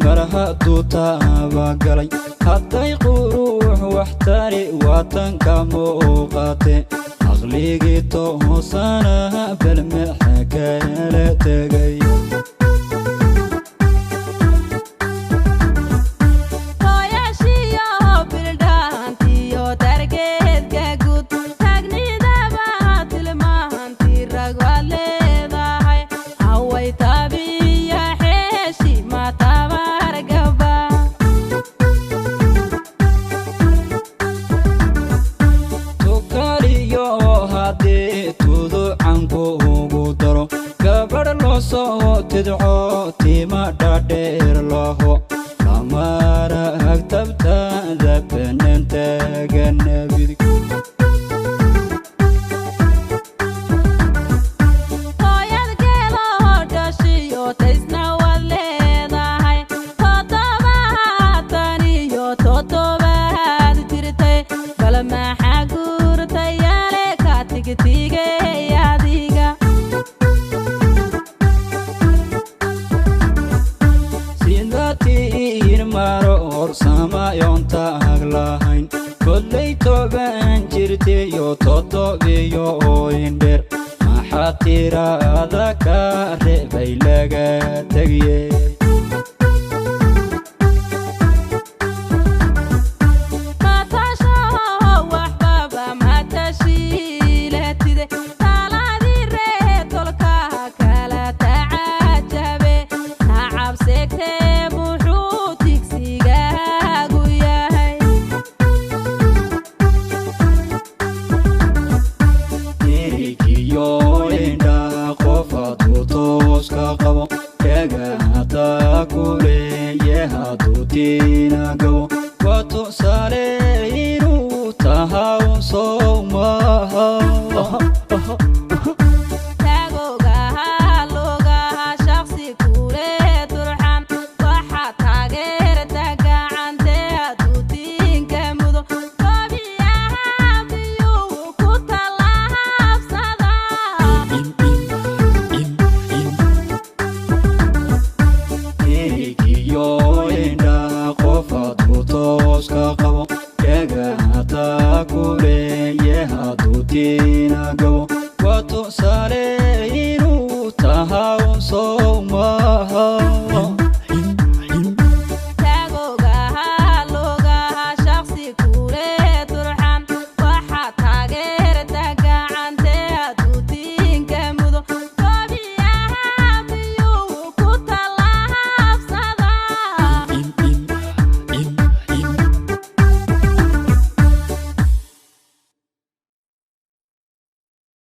Mar hadduu taabagalay, hadday quruux wax tari waatanka muuqaate, aqligii toosanaha bal maxa kala tegay? Hooyashiyo bildhaantiyo dargeedka guud taagnidaba tilmaanti rag waad leedahay, away tabiya xeeshi ma tabargaba? Tukaliyo haddii tuducanku ugu daro, gabadh loo soo tidco, tima dhadheer laho, lamana agtabtada banantaaganabidig. Hooyad geeloo dhashiyo taysna waad leedahay, 70 iyo toddobaad jirtay, bal maxaa guurtayaale ka tigtigay adiga? Sidatiin maro horsamayoon taag lahayn, kollay 10 jirtiyo 7 ooyindheer, maxaa tiraada ka reebay laga tegiye?